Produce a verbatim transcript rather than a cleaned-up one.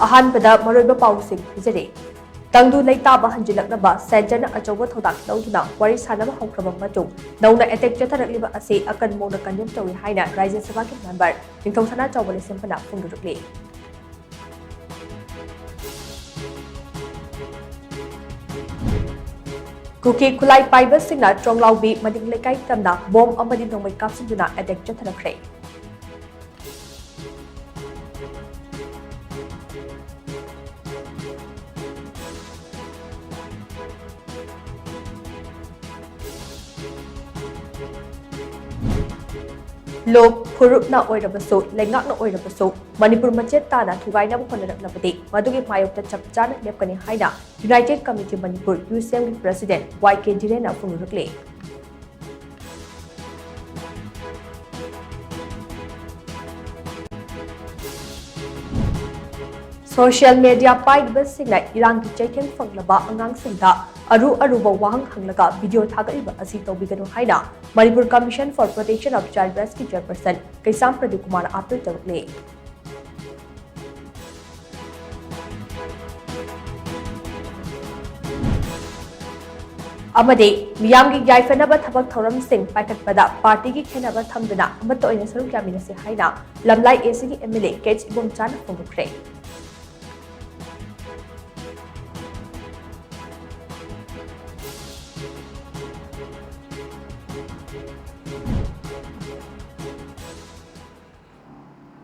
ꯑꯍꯥꯟꯕꯗ ꯃꯔꯨꯑꯣꯏꯕ ꯄꯥꯎꯁꯤꯡ ꯄꯤꯖꯔꯤ꯫ ꯇꯪꯗꯨ ꯂꯩꯇꯥꯕ ꯍꯟꯖꯤꯜꯂꯛꯅꯕ centreꯅ ꯑꯆꯧꯕ ꯊꯧꯗꯥꯡ ꯂꯧꯗꯨꯅ ꯋꯥꯔꯤ ꯁꯥꯅꯕ ꯍꯧꯈ꯭ꯔꯕ ꯃꯇꯨꯡ, ꯅꯧꯅ attack ꯆꯠꯊꯔꯛꯂꯤꯕ ꯑꯁꯤ ꯑꯀꯟꯕ ꯃꯑꯣꯡꯗ condemn ꯇꯧꯏ ꯍꯥꯏꯅ ꯔꯥꯖ꯭ꯌ ꯁꯚꯥꯒꯤ member ꯅꯤꯡꯊꯧ ꯁꯅꯥꯆꯥꯎꯕ ꯂꯩꯁꯦꯝꯕꯅ ꯐꯣꯡꯗꯣꯔꯛꯂꯤ꯫ ꯀꯨꯀꯤ ꯈꯨꯠꯂꯥꯏ ꯄꯥꯏꯕꯁꯤꯡꯅ ꯇ꯭ꯔꯣꯡꯂꯥꯎꯕꯤ ꯃꯅꯤꯡ ꯂꯩꯀꯥꯏ ꯇꯝꯅ bomb ꯑꯃꯗꯤ ꯅꯣꯡꯃꯩ ꯀꯥꯞꯁꯤꯟꯗꯨꯅ attack ꯆꯠꯊꯔꯛꯈ꯭ꯔꯦ꯫ ꯂꯣꯛ ꯐꯨꯔꯨꯞꯅ ꯑꯣꯏꯔꯕꯁꯨ, ꯂꯩꯉꯥꯛꯅ ꯑꯣꯏꯔꯕꯁꯨ, ꯃꯅꯤꯄꯨꯔ ꯃꯆꯦꯠ ꯇꯥꯅ ꯊꯨꯒꯥꯏꯅꯕ ꯍꯣꯠꯅꯔꯛꯂꯕꯗꯤ ꯃꯗꯨꯒꯤ ꯃꯥꯌꯣꯛꯇ ꯆꯞ ꯆꯥꯅ ꯂꯦꯞꯀꯅꯤ ꯍꯥꯏꯅ United Committee Manipur, UCMꯒꯤ president ꯋꯥꯏ ꯀꯦ ꯙꯤꯔꯦꯟꯅ ꯐꯣꯡꯗꯣꯔꯛꯂꯤ꯫ Social media ꯄꯥꯏꯔꯤꯕꯁꯤꯡꯅ ꯏꯔꯥꯡꯒꯤ ꯆꯩꯊꯦꯡ ꯐꯪꯂꯕ ꯑꯉꯥꯡꯁꯤꯡꯗ ꯑꯔꯨ ꯑꯔꯨꯕ ꯋꯥꯍꯪ ꯍꯪꯂꯒ video ꯊꯥꯒꯠꯂꯤꯕ ꯑꯁꯤ ꯇꯧꯕꯤꯒꯅꯨ ꯍꯥꯏꯅ Manipur Commission for Protection of Child Rightsꯀꯤ chairperson ꯀꯩꯁꯥꯝ ꯄ꯭ꯔꯗꯤꯞ ꯀꯨꯃꯥꯔꯅ appeal ꯇꯧꯔꯛꯂꯤ꯫ ꯑꯃꯗꯤ ꯃꯤꯌꯥꯝꯒꯤ ꯌꯥꯏꯐꯅꯕ ꯊꯕꯛ ꯊꯧꯔꯝꯁꯤꯡ ꯄꯥꯏꯈꯠꯄꯗ partyꯒꯤ ꯈꯦꯠꯅꯕ ꯊꯝꯗꯨꯅ ꯑꯃꯠꯇ ꯑꯣꯏꯅ ꯁꯔꯨꯛ ꯌꯥꯃꯤꯟꯅꯁꯤ ꯍꯥꯏꯅ ꯂꯝꯂꯥꯏ ACꯒꯤ MLA ꯀꯦ ꯑꯩꯆ ꯏꯕꯣꯝꯆꯥꯅ ꯐꯣꯡꯗꯣꯛꯈ꯭ꯔꯦ꯫